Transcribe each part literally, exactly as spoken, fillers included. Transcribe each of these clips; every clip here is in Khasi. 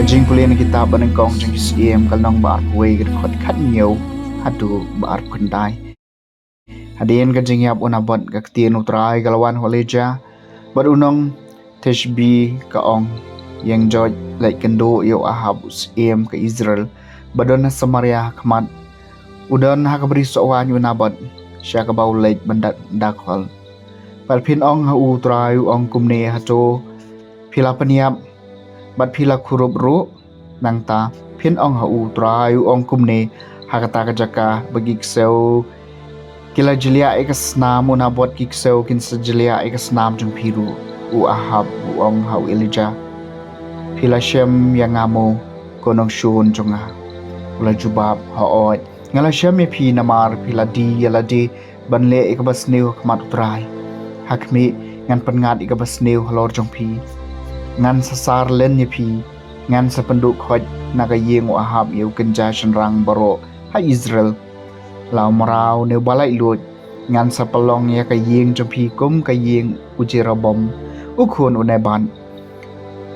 Jingpule na kitab ba nyngkong jong ki Syiem ka lynnong ba arphew wei ka dkhot khathynñiew haduh ba arphew khyndai. Hadien ka jingïap u Nabot ka ktien u Trai ka la wan ha u Elijah bad u nong Tishbi ka ong, ïeng jot leit kynduh ïa u Ahab u Syiem ka Israel ba don ha Samaria ha khmat. U don ha ka bri sohwaiñ u Nabot sha kaba u leit ban da-, dakhol. Bad phin ong ha u, u Trai u ong kumne, hato phi la pynïap bad phi la khurup ruh? Nangta phin ong ha u, u Trai u ong kumne, ha kata ka jaka ba ki ksew ki la jliah ïa ka snam, u Nabot ki ksew kin sa jliah ïa ka snam jong phi ruh. U Ahab u ong ha u Elijah, phi la shem ïa nga mo, ko nongshun jong nga? U la jubab, hooid, nga la shem ïa phi, namar phi la die ïa lade ban leh ïa kaba sniew ha khmat u Trai. Ha khmih, ngan pynngat ïa kaba sniew halor jong phi. Ngan sa sar len ïa phi. Ngan sa pynduh khoit na ka ïing u Ahab ïa u kynja shynrang baroh ha Israel. La u mraw ne u ba laitluid, ngan sa pynlong ïa ka ïing jong phi kum ka ïing u Jeroboam u khun u Nebat,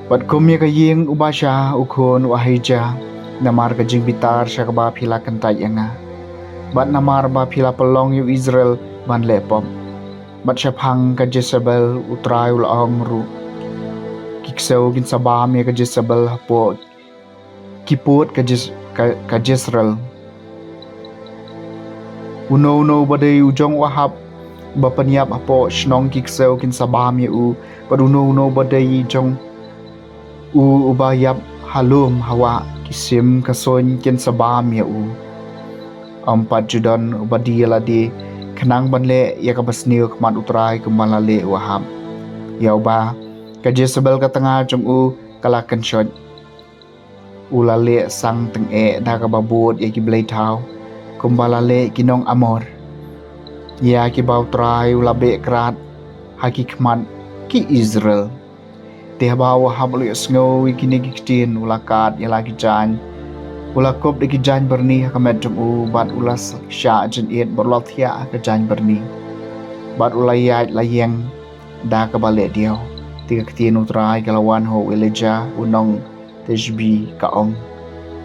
bad kum ïa ka ïing u Baasha u khun u Ahijah, namar ka jingbitar sha kaba phi la kyntait ïa nga, bad namar ba phi la pynlong ïa u Israel ban leh pop. Bad shaphang ka Jesebel u Trai u la ong ruh, ki ksew kin sa bam ïa ka Jesebel hapoh ki pud ka Jes-, ka, ka Jezreel. Uno uno ba dei u jong u Ahab ba pynïap hapoh shnong, ki ksew kin sa bam ïa u, bad uno uno ba dei jong u uba ïap ha lum ha wah, ki sim ka suiñ kin sa bam ïa u. Ym pat ju don uba die ïa lade khnang ban leh ïa kaba sniew ha khmat u Trai kumba la leh u Ahab, ïa uba ka Jesebel ka tnga jong u ka la kynshoit. U la leh sang tyngeh da kaba bud ïa ki blei thaw, kumba la leh ki nong Amor, ïa kiba u Trai u la beh krad ha ki khmat ki Israel. Te haba u Ahab u la ïohsngew ïa kine ki ktien, u la kad ïa la ki jaiñ, u la kup da ki jaiñ byrni ha ka met jong u, bad u la s-, shah jynit bad u la thiah ha ka jaiñ byrni, bad u la ïaid la ïeng da kaba leh diaw. Te ka ktien u Trai ka la wan ha u Elijah u nong Tishbi, ka ong,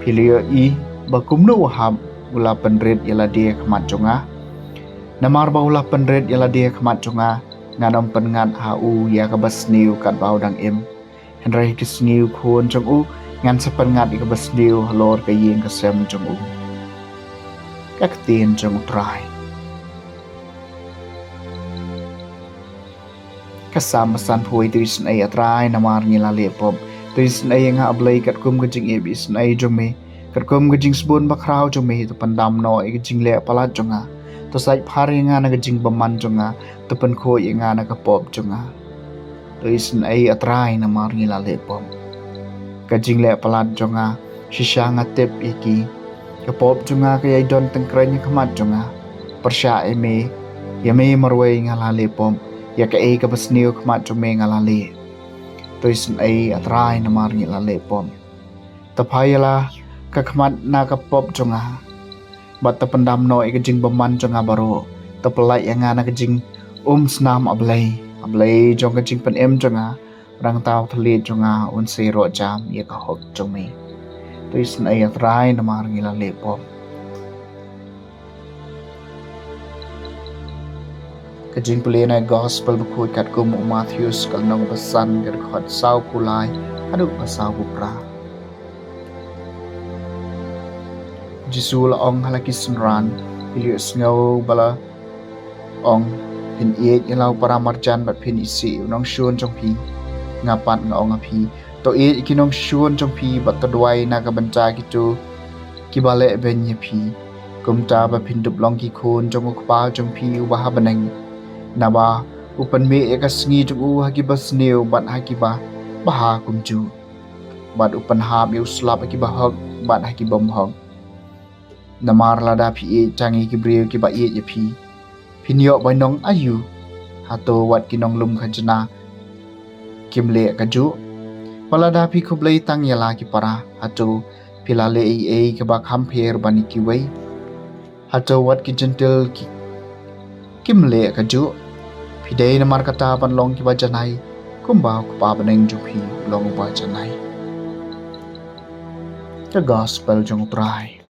phi la ïohi ba kumno u Ahab u la pynrit ïa lade ha khmat jong nga? Namar ba u la pynrit ïa lade ha khmat jong nga, ngan ym pynngat ha u ïa kaba sniew katba u dang im. Hynrei ha ki sngi u khun jong u, ngan sa pynngat ïa kaba sniew halor ka ïing ka sem jong u. Ka ktien jong u Trai. Ka Salm ba sanphew wei. To isynei, A Trai, namar ngi la leh pop. To isynei ïa nga, A Blei, katkum ka jingïeit ba isynei jong me, katkum ka jingsbun bakhraw jong me. To pyndam noh ïa ka jingleh palat jong nga. To sait phar ïa nga na ka jingbymman jong nga. To pynkhuid ïa nga na ka pop jong nga. To isynei, A Trai, namar ngi la leh pop. Ka jingleh palat jong nga, shisha nga tip ïa ki. Ka pop jong nga ka ïai don tyngkreiñ ha khmat jong nga. Pyrshah ïa me, ïa me marwei nga la leh pop. Ïa kaei kaba sniew ha khmat jong me nga la leh. To isynei, A Trai, namar ngi la leh pop. To phai ïa la ka khmat na ka pop jong nga, bad to pyndam noh ïa ka jingbymman jong nga baroh. To pyllait ïa nga na ka jingumsnam, A Blei. A Blei jong ka jingpynim jong nga, nangta u thylliej jong nga un sa ïaroh jam ïa ka hok jong me. To isynei, A Trai, namar ngi la leh pop. Ka jingpule na Gospel bakhuid katkum u Mathaios, ka lynnong ba san, ka dkhot sawphew lai haduh ba sawphew phra. Jisu la ong ha la ki synran, phi la ïohsngew ba la ong, phin ïeit ïa la u para marjan bad phin isih ïa u nongshun jong phi. Nga pat nga ong ha phi, to ïeit ïa ki nongshun jong phi bad to duwai na ka bynta kito kiba lehbeiñ ïa phi. Kumta ba phin dup long ki khun jong u Kpa jong phi uba ha bneng. Naba u pynmih ïa ka sngi jong u ha kiba sniew bad ha kiba bha kumjuh, bad u pynhap ïa u slap ha kiba hok bad ha ki bym hok. Namar lada phi ïeit tang ïa ki briew kiba ïeit ïa phi, phin ïoh ban long aïu? Hato wat ki nonglum khajna kim leh kajuh? Bad lada phi khublei tang ïa la ki para, hato phi la leh ei ei kaba kham pher ban ïa kiwei? Hato wat ki jentil ki, kim leh kajuh? Phi dei namar kata ban long kiba janai, kumba u Kpa bneng jong phi u long uba janai. The Gospel jong U Trai.